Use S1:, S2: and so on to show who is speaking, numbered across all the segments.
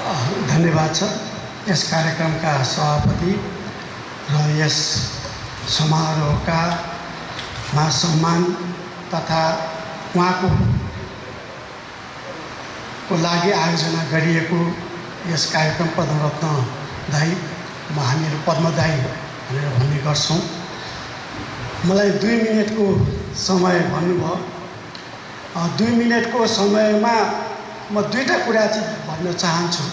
S1: धन्यवाद छ यस कार्यक्रमका सभापति र यस समारोहका महासम्मान तथा उहाँको लागि आयोजना गरिएको यस कार्यक्रम पद्मरत्न दाई हामीहरू पद्मदाई भनेर भन्ने गर्छौँ। मलाई 2 मिनेटको समय भन्नुभयो। 2 मिनेटको समयमा म 2टा कुरा चाहिँ भन्न चाहन्छु।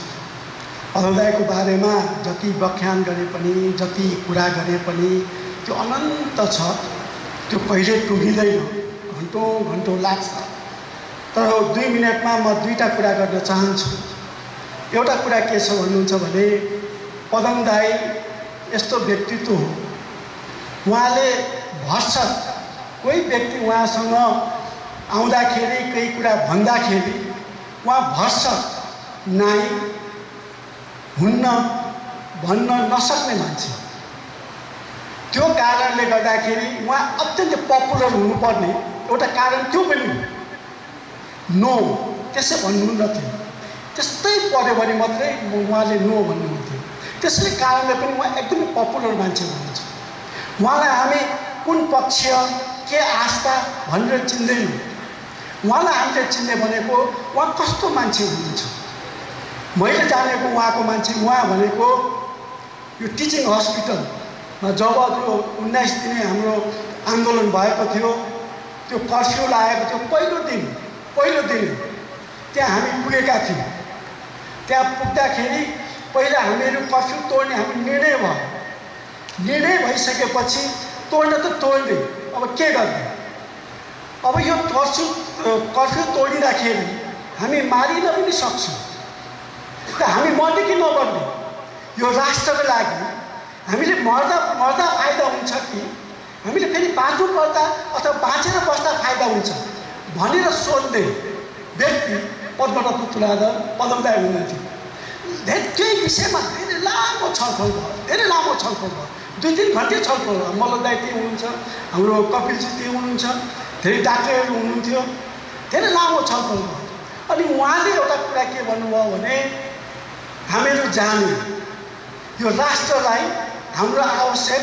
S1: पद्मदाईको बारेमा जति व्याख्यान गरे पनि जति कुरा गरे पनि त्यो अनन्त छ, त्यो कहिले टुङ्गिँदैन, घन्टौँ घन्टौँ लाग्छ। तर 2 मिनेटमा म 2टा कुरा गर्न चाहन्छु। एउटा कुरा के छ भन्नुहुन्छ भने पद्मदाई यस्तो व्यक्तित्व हो, उहाँले भर्सक कोही व्यक्ति उहाँसँग आउँदाखेरि केही कुरा भन्दाखेरि उहाँ भर्सक नाइ हुन्न भन्न नसक्ने मान्छे। त्यो कारणले गर्दाखेरि उहाँ अत्यन्तै पपुलर हुनुपर्ने एउटा कारण त्यो पनि नो त्यसै भन्नुहुन्थ्यो, त्यस्तै पऱ्यो भने मात्रै उहाँले नो भन्नुहुन्थ्यो। त्यसै कारणले पनि उहाँ एकदमै पपुलर मान्छे हुनुहुन्छ। उहाँलाई हामी कुन पक्ष के आस्था भनेर चिन्दैनौँ, उहाँलाई हामीले चिन्ने भनेको उहाँ कस्तो मान्छे हुनुहुन्छ। मैले जानेको उहाँको मान्छे उहाँ भनेको यो टिचिङ हस्पिटलमा जब त्यो 19 दिने हाम्रो आन्दोलन भएको थियो, त्यो कर्फ्यू लागेको थियो, पहिलो दिन त्यहाँ हामी पुगेका थियौँ। त्यहाँ पुग्दाखेरि पहिला हामीहरू कर्फ्यू तोड्ने हामी निर्णय भइसकेपछि तोड्न त तोड्ने, अब के गर्ने। अब यो कर्फ्यू तोडिँदाखेरि हामी मारिन पनि सक्छौँ, त हामी मर्ने कि नमर्ने, यो राष्ट्रको लागि हामीले मर्दा फाइदा हुन्छ कि हामीले फेरि बाँच्नु पर्दा अथवा बाँचेर बस्दा फाइदा हुन्छ भनेर सोध्ने व्यक्ति पद्मरत्न तुलाधर पद्मदाई हुनुहुन्थ्यो। त्यही विषयमा धेरै लामो छलफल भयो, 2-3 घन्टे छलफल भयो। मल्लदाई त्यही हुनुहुन्छ, हाम्रो कपिलजी त्यही हुनुहुन्छ, धेरै डाक्टरहरू हुनुहुन्थ्यो, धेरै लामो छलफल भयो। अनि उहाँले एउटा कुरा के भन्नुभयो भने हामीहरू जाने यो राष्ट्रलाई हाम्रो आवश्यक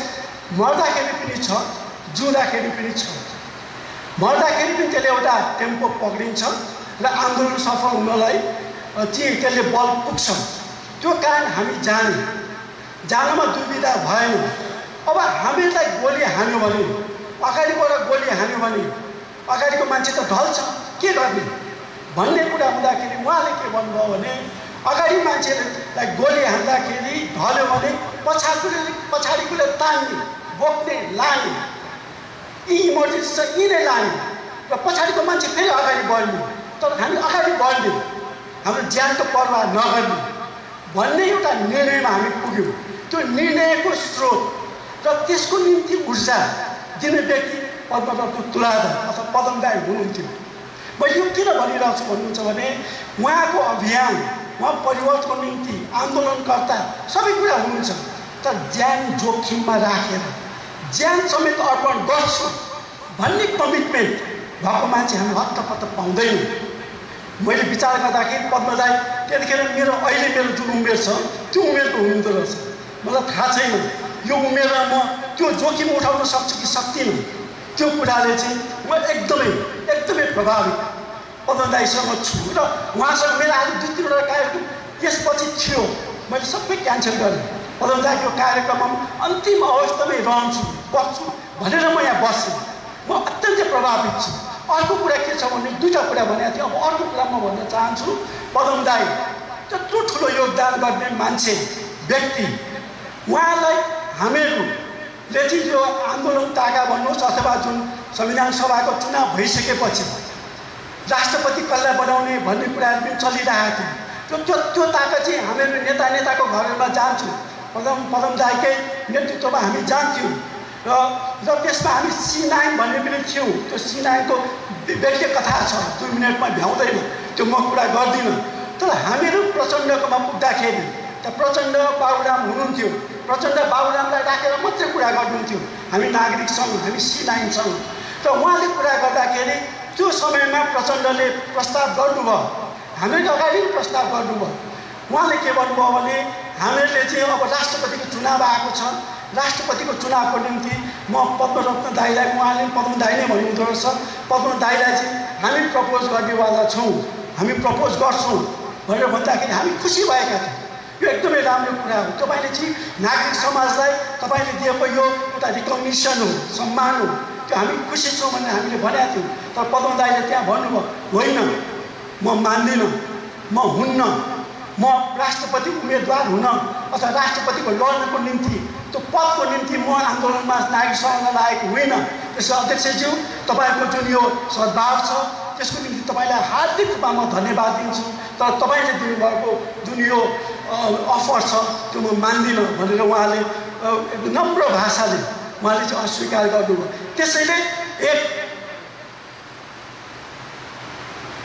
S1: मर्दाखेरि पनि छ, जिउँदाखेरि पनि छ। मर्दाखेरि पनि त्यसले एउटा टेम्पो पक्रिन्छ र आन्दोलन सफल हुनलाई चाहिँ त्यसले बल पुग्छ। त्यो कारण हामी जानमा दुविधा भएन। अब हामीलाई गोली हान्यो भने, अगाडिबाट गोली हान्यो भने अगाडिको मान्छे त ढल्छ, के गर्ने भन्ने कुरा हुँदाखेरि उहाँले के भन्नुभयो भने अगाडि मान्छेलाई गोली हान्दाखेरि ढल्यो भने पछाडिकोले तान्ने, बोक्ने, लाने, यी इमर्जेन्सी छ यिनै लाने र पछाडिको मान्छे फेरि अगाडि बढ्ने। तर हामी अगाडि बढ्ने, हाम्रो ज्यानको पर्वाह नगर्ने भन्ने एउटा निर्णयमा हामी पुग्यौँ। त्यो निर्णयको स्रोत र त्यसको निम्ति ऊर्जा दिने व्यक्ति पद्मरत्न तुलाधर अथवा पद्मदाई हुनुहुन्थ्यो। मैले यो किन भनिरहेको छु भन्नुहुन्छ भने उहाँको अभियान, उहाँ परिवर्तनको निम्ति आन्दोलनकर्ता सबै कुरा हुनुहुन्छ, तर ज्यान जोखिममा राखेर ज्यान समेत अर्पण गर्छु भन्ने कमिटमेन्ट भएको मान्छे हामी हत्तपत्त पाउँदैनौँ। मैले विचार गर्दाखेरि पद्मदाई त्यतिखेर अहिले मेरो जुन उमेर छ त्यो उमेरको हुनुहुँदो रहेछ। मलाई थाहा छैन यो उमेरमा म त्यो जोखिम उठाउन सक्छु कि सक्दिनँ। त्यो कुराले चाहिँ म एकदमै प्रभावित पद्मदाईसँग छु र उहाँसँग मेरो आज 2-3वटा कार्यक्रम यसपछि थियो, मैले सबै क्यान्सल गरेँ। पद्मदाईको कार्यक्रममा अन्तिम अवस्थामै रहन्छु, बस्छु भनेर म यहाँ बसेँ। म अत्यन्तै प्रभावित छु। अर्को कुरा के छ भने 2टा कुरा भनेको थिएँ। अब अर्को कुरा म भन्न चाहन्छु, पद्मदाई त्यत्रो ठुलो योगदान गर्ने मान्छे व्यक्ति, उहाँलाई हामीहरूले चाहिँ यो आन्दोलन ताका भन्नुहोस् अथवा जुन संविधान सभाको चुनाव भइसकेपछि राष्ट्रपति कसलाई बनाउने भन्ने कुराहरू पनि चलिरहेको थियो। त्यो ताका चाहिँ हामीहरू नेताको घरहरूमा जान्छौँ, पद्मदाईकै नेतृत्वमा हामी जान्थ्यौँ र त्यसमा हामी C9 भन्ने पनि थियौँ। त्यो C9 को व्यक्ति कथा छ, 2 मिनटमा भ्याउँदैन, त्यो म कुरा गर्दिनँ। तर हामीहरू प्रचण्डकोमा पुग्दाखेरि त्यहाँ प्रचण्ड बाबुराम हुनुहुन्थ्यो, प्रचण्ड बाबुरामलाई राखेर मात्रै कुरा गर्नुहुन्थ्यो। हामी नागरिकसँग, हामी C9सँग। र उहाँले कुरा गर्दाखेरि त्यो समयमा प्रचण्डले प्रस्ताव गर्नुभयो, हामीहरू अगाडि प्रस्ताव गर्नुभयो। उहाँले के भन्नुभयो भने हामीहरूले चाहिँ अब राष्ट्रपतिको चुनाव आएको छ, राष्ट्रपतिको चुनावको निम्ति म पद्मरत्न दाईलाई, उहाँले पद्म दाई नै भन्नुहुँदो रहेछ, पद्म दाईलाई चाहिँ हामी प्रपोज गर्नेवाला छौँ, हामी प्रपोज गर्छौँ भनेर भन्दाखेरि हामी खुसी भएका थियौँ। यो एकदमै राम्रो कुरा हो। तपाईँले चाहिँ नागरिक समाजलाई तपाईँले दिएको यो एउटा रिकग्निसन हो, सम्मान हो, त्यो हामी खुसी छौँ भनेर हामीले भनेका थियौँ। तर पद्म दाईले त्यहाँ भन्नुभयो, होइन म मान्दिनँ, म हुन्न, म राष्ट्रपति उम्मेदवार हुन अथवा राष्ट्रपतिको लड्नको निम्ति त्यो पदको निम्ति म आन्दोलनमा नागरिक समाजमा लागेको होइन। त्यसो अध्यक्षज्यू, तपाईँको जुन यो सद्भाव छ त्यसको निम्ति तपाईँलाई हार्दिक रूपमा म धन्यवाद दिन्छु। तर तपाईँले दिनुभएको जुन यो अफर छ त्यो म मान्दिनँ भनेर उहाँले नम्र भाषाले उहाँले चाहिँ अस्वीकार गर्नुभयो।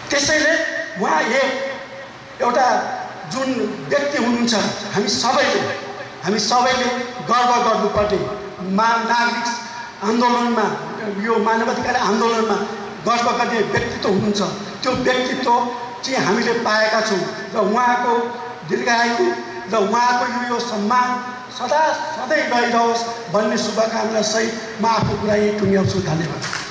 S1: त्यसैले उहाँ एउटा जुन व्यक्ति हुनुहुन्छ, हामी सबैले गर्व गर्नुपर्ने नागरिक आन्दोलनमा, यो मानवाधिकार आन्दोलनमा गर्व गर्ने व्यक्तित्व हुनुहुन्छ। त्यो व्यक्तित्व चाहिँ हामीले पाएका छौँ र उहाँको दीर्घायु र उहाँको यो सम्मान सदा सधैँ रहिरहोस् भन्ने शुभकामना सहित म आफ्नो कुरा यही टुङ्ग्याउँछु। धन्यवाद।